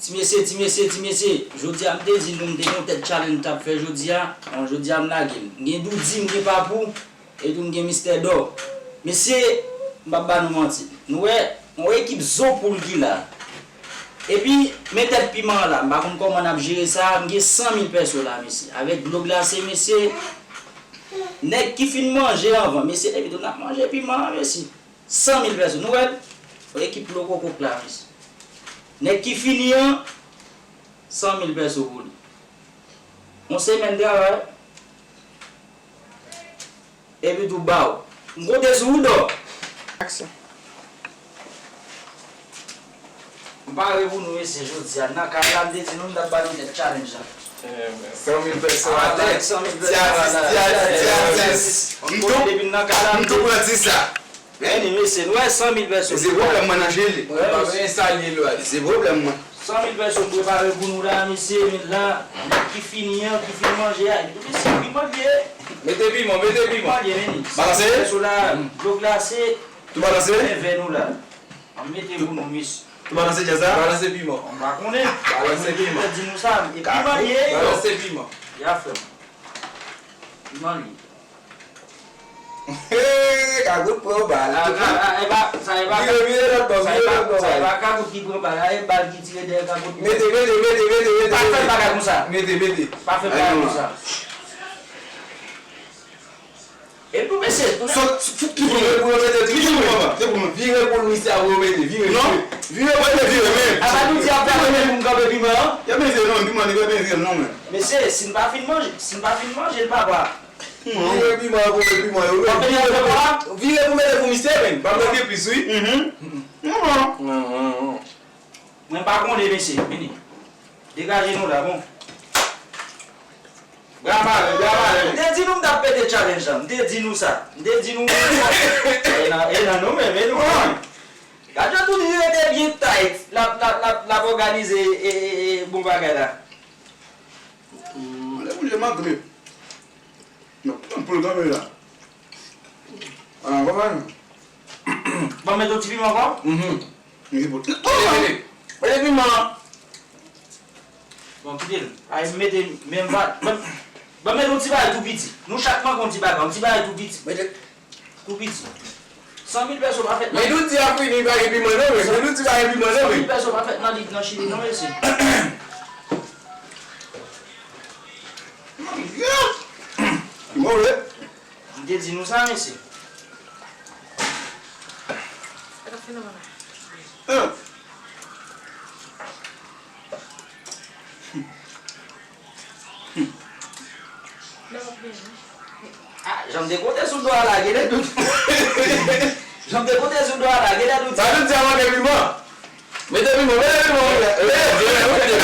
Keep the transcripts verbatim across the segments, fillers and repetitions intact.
Ti mesye, ti mesye, ti mesye, jodi a m te di nou m te gen yon tèt challenge m t ap fè jodi a. Bon, jodi a m lage l. M gen Doudi, m gen Papou, epi tou m gen Mistè Dò. Mesye, m p ap ba nou manti. Nou wè, yon ekip zo poul ki la. Epi, men tèt piman an la, m pa konn kòman n ap jere sa, m gen san mil pèso la, mesye. Avèk dlo glase, mesye, nèg ki fin manje anvan, mesye, epi tou n ap manje piman an, mesye. San mil pèso. Nou wè l? Yon ekip lokokok la, mesye. Nèg ki fini an, san mil pèso pou li. Yon semèn travay, epi tou ba w. M konte sou ou, Dò. Aksyon. M pare pou nou, mesye, jodi a. Nan kay la, m te di nou, m t ap ba nou tèt challenge la. San mil pèso atè. San mil pèso atè. Ti atis, ti atis, ti atis. M tou, depi nan kay la, m tou pran ti sa. Vini, mesye, nou wè san mil pèso. Se pwoblèm mwen nan jele. Mwen pa bezwen salye lwa. Se pwoblèm mwen. San mil pèso m prepare pou nou la, mesye, men la, nèg ki fini an, ki fin manje a, epi tou mesye, piman l ye. Mete piman, mete piman. Piman l ye, vini. Balanse. San mil pèso la, dlo glase, tou balanse. Men vè nou la. An mete pou nou, mesye. Tou balanse djaz la? Balanse piman. M pa konnen. Balanse piman. Mwen di nou sa, e piman l ye, yo. Balanse piman. Ya, frè m. Piman l ye. Hey, Kagout pran bal. Sa e pa, sa e pa, vire, vire lòt bò, vire lòt bò. Sa e pa Kagout ki pran bal, sa e bal ki tire dèyè Kagout. Mete, mete, mete, mete, mete. Pa fè bagay konsa. Mete, mete. Pa fè bagay konsa. E pou mesye, pou sot, ki vire pou yo mete ki vire pou mwen. Se pou mwen. Vire pou misye a pou yo mete. Vire, non, vire. Vire pou mete, vire, men. A pa nou di ap fè mwen pou m kanpe piman an? Yo mete non, piman li pa mete non, men. Mesye, si n pa fin manje, si n pa fin manje l, papa. Vire piman pou mete piman yo. W ap mete nan papa? Vire pou mete pou misye, men. Pa mete plis, wi. Mhm. Non, non. Mwen pa konnen, mesye. Vini. Degaje nou la, bon. Bra mare, bra mare. M te di nou m t ap pete challenge la. M te di nou sa. M te di nou. E nan, e nan nou menm, e nou menm. Gad jan tout li rete byen tight. L ap, l ap, l ap, l ap òganize, e, e, e, bon bagay la. Mwen te bouje m antre. Yon poul kanpe la. An avan. Bon, mete yon ti piman ankò? Mhm. Yon ti poul. Mete, mete. Mete piman. Bon, kite l. Ay, mete menm pa. Bon, bon, mete yon ti bagay tou piti. Nou chak manke yon ti bagay, yon ti bagay tou piti. Mete. Tou piti. San mil pèso pa fèt nan. Men nou di a fini, pa gen piman non, men. Men nou di pa gen piman non, men. San mil pèso pa fèt nan lig nan Chili non, mesye. Piman vre. M te di nou sa, mesye. Sa k ap fè nan mwen la? Hein. Ah, jan m te konte sou dlo a la, gen de dout. Jan m te konte sou dlo a la, gen de dout. Sa vle di a manke piman. Mete piman, mete piman, mete piman. Mete piman, mete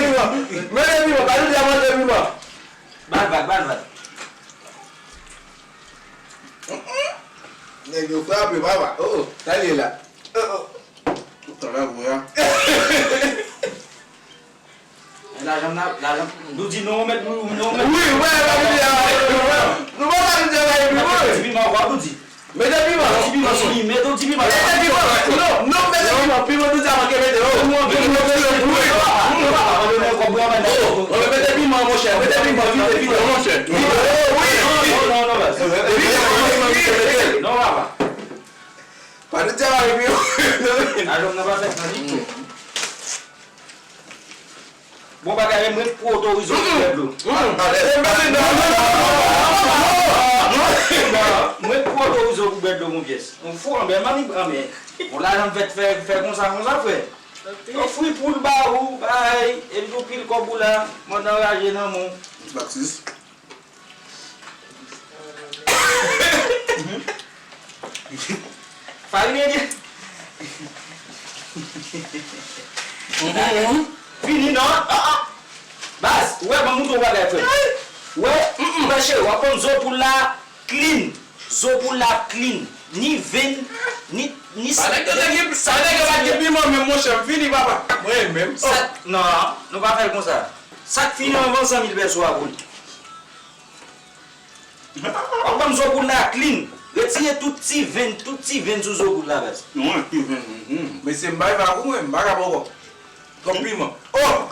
piman. Mete piman, sa vle di a manke piman. Ba l vag, ba l vag. Nèg yo frape, papa. Oh, oh, sa l ye la. Oh, oh. Tan la pou la. Lajan m nan, lajan m, nou di non, ou mèt, nou, non, ou mèt. Wi, wè, pa di a. Nou pa di a, pa di a. Mete ti piman ankò, nou di. Mete piman, non. Ti piman, non. Mete yon ti piman. Mete piman. Non, non, mete piman. Piman, nou di a manke mete, oh. Mete piman, mete piman. Oh, mete piman, monchè. Mete piman, vite, vite, monchè. Vite, oh, wi. Non, non, non, non. Vite, vite, vite. Non, papa. Pa di a, pa di a. Lajan m nan pa fèt nan ditou. Bon bagay, men mwen k pou otorize w pou bwè dlo. Mwen k pou otorize w pou bwè dlo, mon pyès. Yon fou anbè, mannik anbè. Bon, lajan m fèt fè, fè konsa, konsa, frè. Yon fri poul ba ou, bay, epi tou pil kòb ou la, mòd anraje nan men w. Baptis. Farine gen. Fini non. Ah, ah. Baz, ou wè, ban m montre w bagay, frè. Ou wè, frè cheri, w ap konn zo poul la clean. Zo poul la clean. Ni venn, ni, ni. Sa nèg yo te gen, sa nèg yo pa t gen piman menm, monchè, m fini, papa. Mwen menm. Sa, non, nou pa fè l konsa. Sa k fini anvan san mil pèso a pou li. W ap ban m zo poul la clean. Retire tout ti venn, tout ti venn sou zo Goud la, baz. Non, ti venn. Mhm. Mesye, m bay vag ou mwen, m pa ka poko. Twòp piman. Oh!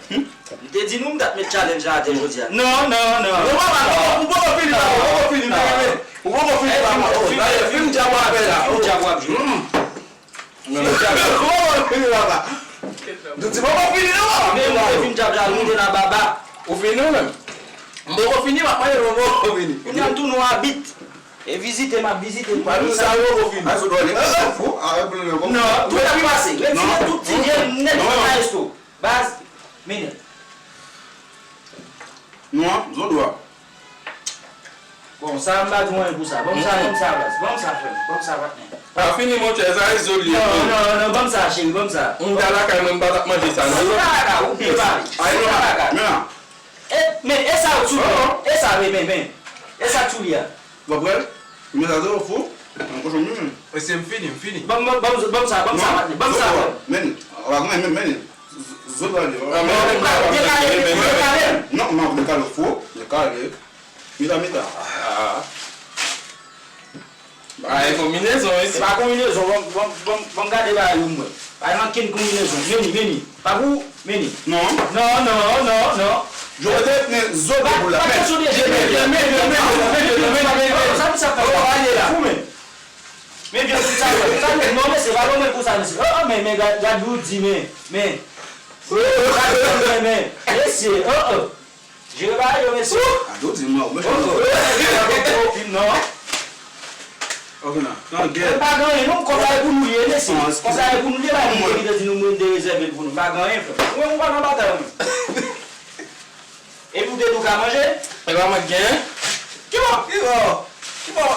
M te di nou m t ap met challenge la atè jodi a. Non, non, non. Non, papa, non, ou poko fini, papa, ou poko fini, non. Ou poko fini, papa. Oh, dayè, fim djab w ap fè la. Fim djab w ap jwe. Mm. Fim djab la. Ou poko fini, papa. Douti poko fini, non, papa. Men ou te fim djab la, nou te nan baba. Ou fini, ou menm? M poko fini, papa, m poko fini. Kounye a m tounen yon abit. E vizite m ap vizite m. Pa di sa yo poko fini. A, sou dwòl, e fou, a, e plen lè kòm. Non, tout ap pase. Retire tout ti vye nèt nan maestro. Baz, mennen. Non, zò dwa. Bon, sa m pa di w anyen pou sa. Ban m sa, ban m sa, baz. Ban m sa, frè m. Ban m sa, patnè. Pa fini, monchè, sa e zo li ye. Non, non, non, ban m sa, cheri, ban m sa. M ta lakay mwen, m pa t ap manje sa, non. Ou pa lakay, ou byen pale. Ay, non, men. E, men, e sa ou tchou li a? E sa, men, men, men. E sa tchou li a? Ou konprann? Men sa, se fou. Yon kochon, men. Mesye, m fini, m fini. Ban m, ban m, ban m sa, ban m sa, patnè. Ban m sa, frè m. Men, men, men, men. Zot la di. Dekale, dekale. Non, non, dekale fou. Dekale. Mita, mita. Ah. Bagay konbinezon, wi. Se pa konbinezon, ban m, ban m, ban m, ban m gade bagay yo m wè. Pa gen ankenn konbinezon. Meni, meni. Pa pou, meni. Non. Non, non, non, non. Jodi, men zo de boul la. Pa kesyon de je, men, men, men, men, men, men, men, men, men, men, men, sa, sa, sa, fou, men. Men vyann pou sa, sa, non, mesye, pa lonmen pou sa, mesye. Oh, oh, men, men, gad, gad Doudi, men, men. Oh, oh, gad, men, men, mesye, oh, oh. Jere bagay yo, mesye. A, Doudi, mwen, mwen, oh, oh, oh, oh, non. Ok, non. Non, gèt. Pa gen anyen, non, konsa e pou nou ye, mesye. Konsa e pou nou ye, la, nou te di nou mwen te rezève l pou nou. Pa gen anyen, frè. Mwen, mwen pa nan batay, mwen. Epi w te di w ka manje? E pa mwen k genyen? Ki bò? Ki bò? Ki bò?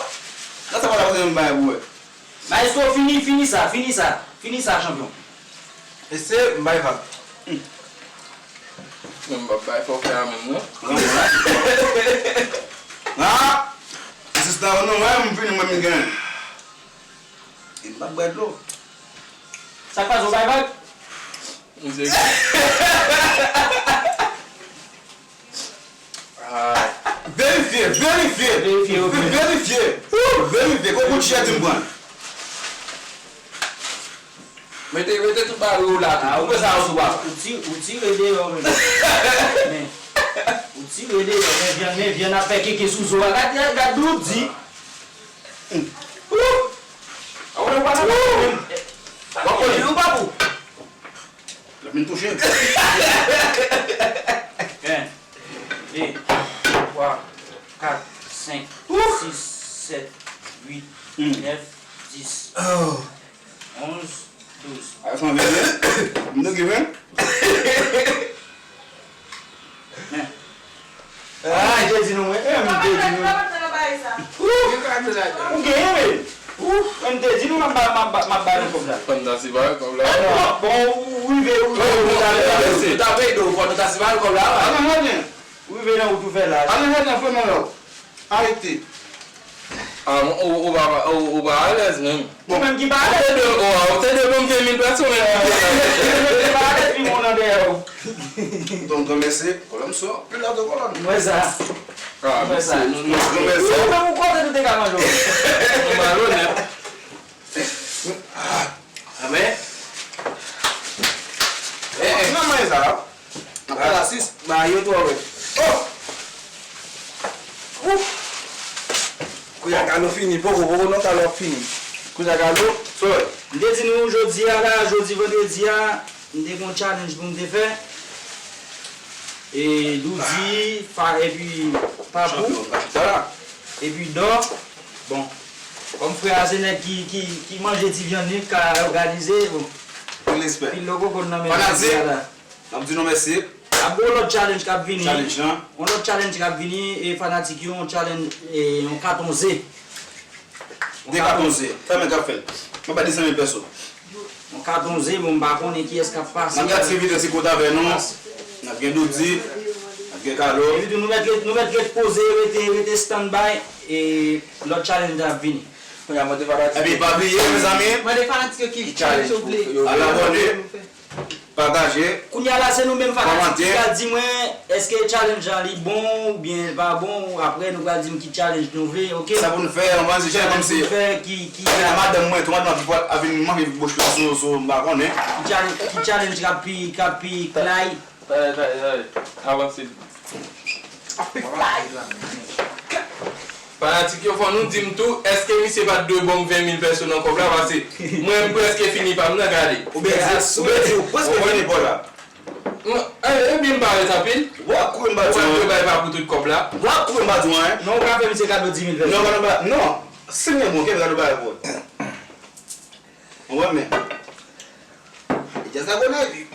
Nan sa pa la kote m bay pou wè. Maestro, fini, fini sa, fini sa. Fini sa, chanpyon. Mesye, m bay vag. Hmm. Men m p ap bay fòfè a menm, non. Non, non. Ah! Asistan, nou wè, m fini, mwen, m genyen. E m p ap bwè dlo. Sa k pase, w bay vag? Misye. Ah. Verifye, verifye. Verifye, ok. Verifye. Woo, verifye. Kòk ou tchè di m pran. Mete, mete tout bagay ou la tou. Ah, ou fè sa ou sou bwa. Ou ti, ou tire deyò, men. Men, ou tire deyò, men vyann, men vyann ap fè keke sou zo a. Gad, gad, gad Doudi. Woo! A, ou pa nan menm. W ap konn li ou pa pou. L ap vin touche. En, de, twa, kat, senk, sis, sèt, uit, nèf, dis, onz, douz. A, sa vle di, m te gen ven. Men. Ah, m te di nou, men, eh, m te di nou. Ou genyen, men. Ou, men, m te di nou, m ap ba, m ap ba, m ap ba nou kòb la. Fantasi ba kòb la. Bon, ou rive, ou rive, ou rive. Ou ta peye do, fò Fantasi ba kòb la. Ou rive nan wout ou fè la. Arete. Ah, ou, ou pa, ou, ou pa alèz menm. Ou menm ki pa alèz. Ou te dwe, ou, ou te dwe ban m ven mil pèsonèl. Ou te dwe pa alèz, pi moun nan dèyè ou. Tonton, mèsi. Kolòn sou, pil la de kolòn. Mwen sa. Ah, mèsi. Nou, nou, nou, mèsi. Ou menm ou kote nou te ka manje w. Nou malonèt. Ah. Amè. Eh, eh. Nan manje sa, a? Apre la sis, ba yo twò rèd. Oh! Ouf! Kounya Kalo fini, poko, poko non, Kalo ap fini. Kounya Kalo, sòy. M te di nou jodi a la, jodi vandredi a, m te gon challenge pou m te fè. E Doudi, fa, epi Papou. Chanpyon, pa chita la. Epi Dò, bon, kòm frè a se nèg ki, ki, ki manje ti vyann li, k ka òganize, bon. Respè. Pil lo koko nan men Fanatik, jodi a la. N ap di nou mèsi. Ap gen yon lòt challenge k ap vini. Challenge lan. Yon lòt challenge k ap vini, e fanatik yo, yon challenge, e yon katon ze. De katon ze. Fèmen k ap fèt. Mwen pa desann pèso. Yon katon ze, bon, m pa konnen kiyès k ap pase. N ap gen aktivite ti kout avè nou. N ap gen Doudi. N ap gen Kalo. Epi tou, nou mèt ret, nou mèt ret poze, rete, rete stand by. E lòt challenge ap vini. Epi pa bliye, mezanmi. Mande fanatik yo ki challenge yo vle. Al abòne. Pataje. Kounye a la, se nou menm fanatik ki pral di mwen èske challenge an li bon oubyen li pa bon. Apre, nou pral di m ki challenge nou vle, oke? Sa pou n fè, ann pran ti challenge kòmsi. Sa pou n fè, ki, ki. Kounye a, madanm mwen tou, madanm ap vin manje bouch li sou, sou, m pa konnen. Ki challenge, ki challenge k ap pi, k ap pi klay? Tande, tande, tande. Avanse. Fanatik yo, fò nou di m tou, èske misye pa t dwe ban m ven mil pèso nan kòb la, paske mwen m prèske fini pa m nan, gade. Ou byen di, ou byen di, ou prèske fini pa w la. Ebyen m parèt anpil. W ap kouri m pa di w anyen. Ou pa t dwe bay pa pou tout kòb la. W ap kouri m pa di w anyen. Non, ou ka fè misye kado dis mil pèso. Non, kado pa, non. Si m gen bon kè, kado pa pou. Ou wè men. Jazz la konnen.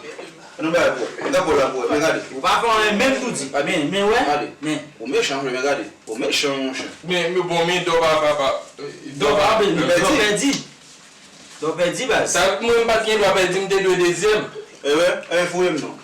Ann bay pou. Mwen ta pou la pou. Men gade. Ou pa fè anyen menm tou di. Men, men wè. Gade. Men. Ou mechan vre, men gade. Ou mechan, monchè. Men, men bon, men dò pa, pa, pa. Dò pa, men dò pèdi. Dò pèdi, baz. Sa mwen m pa t gen dwa pèdi, m te dwe dezyèm. Ebyen, ebyen, fouye m non.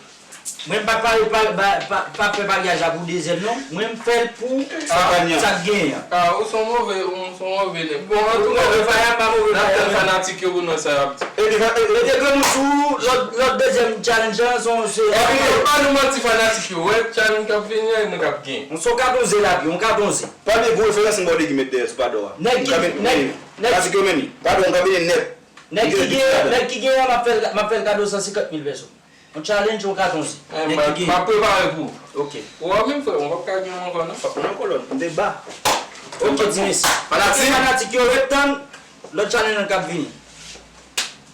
Mwen m pa t pare pa, pa, pa, pa fè paryaj la pou dezyèm non. Mwen m fè l pou sa k genyen an. Ah, ou se yon move, ou se yon move nèg. Bon, antouka, move paya, pa move paya, n ap tann fanatik yo pou n wè sa y ap di. Epi, mete grenn ou sou lòt, lòt dezyèm challenge an, se yon, se. Epi, pa nou manti fanatik yo, wè challenge k ap vini an, e mwen k ap genyen. Yon se yon katonze l ap ye, yon katonze. Pa bliye pou referans m ba w de ki met dèyè sou padò a. Nèg ki, nèg, nèg. Fanatik yo men li. Padò, m ka vini nèt. Nèg ki genyen, nèg ki genyen an, m ap fè l, m ap fè l kado san senkant mil pèso. Yon challenge, yon katonze. Nèg ki genyen. M ap prepare pou ou. Oke. Ou wè menm frè, mwen p ap ka gen yon ankò non. Fòk mwen ankò lòt, m te ba. Oke, ti mesye. Fanatik. Fanatik yo ret tann lòt challenge lan k ap vini.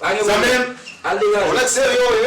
Pa gen pwoblèm. Al degaje. Yon nèg serye w ye.